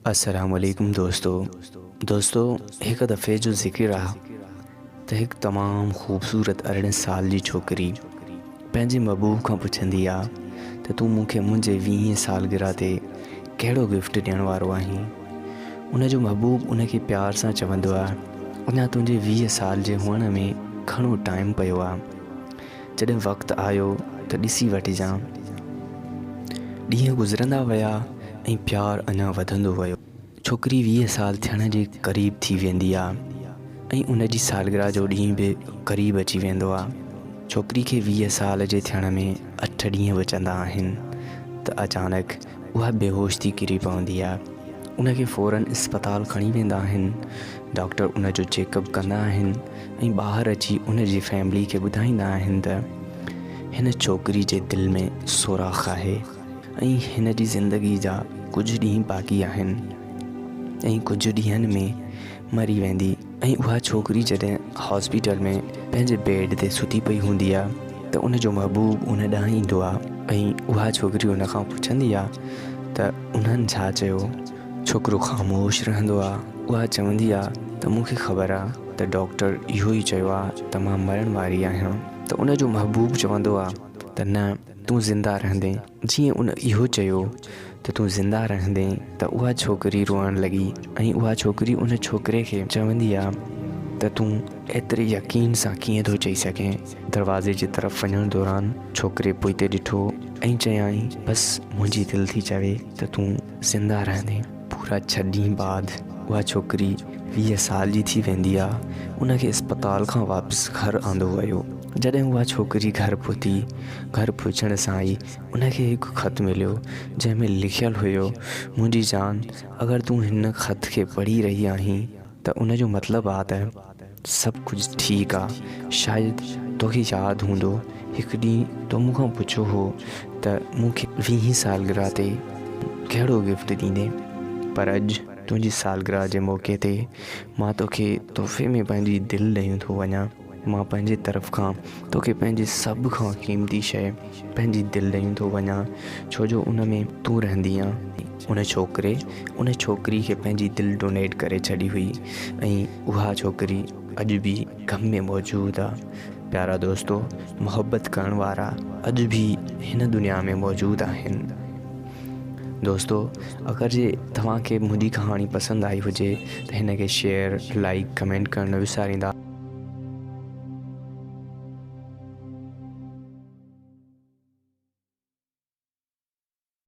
السلام عليڪم دوستو دوستو هڪ دفعي جو ذڪر آ ته هڪ تمام خوبصورت 18 سال جي ڇوڪري پنهنجي محبوب کان پڇندي آ ته تون مون کي منهنجي ويهين سالگرهه تي ڪهڙو گفٽ ڏيڻ وارو آهين ان جو محبوب ان کي پيار سان چوندو آ اڃا تنهنجي 20 سال جي هئڻ ۾ گهڻو ٽائيم پيو آ جڏهن وقت آيو ته ڏسي وٺجان. ڏينهن گذرندا ويا ۽ پيار اڃا وڌندو ويو. ڇوڪري 20 سال ٿيڻ جي قريب ٿي ويندي آ ۽ ان جي سالگرهه جو ڏينهن به قريب اچي ويندو آ. ڇوڪري کي 20 سال جي ٿيڻ ۾ اٺ ڏينهن بچندا آهن ته اچانڪ اها بيهوش ٿي ڪري پوندي آ. ان کي فورن اسپتال کڻي ويندا آهن. ڊاڪٽر ان جو چيڪ اپ ڪندا آهن ۽ ٻاهر اچي ان جي فيملي کي ٻڌائيندا آهن ته هن ڇوڪري جي دل ۾ سوراخ آهي ۽ هن جي زندگي جا ڪجهه ڏينهن باقي آهن ۽ ڪجهه ڏينهن ۾ مري ويندي ۽ اها ڇوڪري جڏهن هاسپيٽل ۾ پنهنجي بيڊ تي ستي پئي هوندي آهي ته ان جو محبوب ان ڏانهن ايندو آهي ۽ اها ڇوڪري ان کان پڇندي آهي ته انهن ڇا چيو؟ ڇوڪرو خاموش رهندو آ. اها چوندي آ ته مون کي خبر آ ته ڊاڪٽر اهو ئي چيو آ ته مان مرڻ واري آهيان ته ان جو محبوب چوندو آ ته نه تون زنده رهندين. جيئن ان اهو چيو ته تون زنده رهندين ته اها ڇوڪري روئڻ لڳي ۽ اها ڇوڪري ان ڇوڪري کي چوندي آ ته تون ايتري يقين سان ڪيئن ٿو چئي سگهين. دروازي جي طرف وڃڻ دوران ڇوڪري پوئتي ڏٺو ۽ چيائين بس منهنجي دل ٿي چوي ته تون زنده رهندين. پورا ڇهه ڏينهن بعد اها ڇوڪري 20 سال جي ٿي ويندي آ. ان کي اسپتال کان واپس گهر آندو ويو. جڏهن اها ڇوڪري گهر پهتي، گهر پهچڻ سان ئي ان کي هڪ خط مليو، جنهن ۾ لکيل هيو، منهنجي جان، اگر تون هن خط کي پڙهي رهي آهين ته ان جو مطلب آ ته سڀ ڪجهه ٺيڪ آ. شايد توکي ياد هوندو، هڪ ڏينهن تو مون کان پڇيو هو ته مون کي ويهين سالگرهه تي ڪهڙو گفٽ ڏيندين؟ پر اڄ تنهنجي سالگرهه جي موقعي تي مان توکي تحفي ۾ پنهنجي دل ڏيون ٿو وڃان. مان پنهنجي طرف کان توکي پنهنجي سڀ کان قيمتي شيء پنهنجي دل ڏيون ٿو وڃان، ڇو جو ان ۾ تون رهندي آن. ان ڇوڪري ان ڇوڪري کي پنهنجي دل ڊونيٽ ڪري ڇڏي هئي ۽ اها ڇوڪري اڄ به غم ۾ موجود آ. پيارا دوستو محبت ڪرڻ وارا اڄ به هن دنيا ۾ موجود آهن. دوستو اگر جي توهان کي منهنجي ڪهاڻي پسند آئي هجي ته هن کي شيئر لائيڪ ڪمينٽ ڪرڻ نه وساريندا.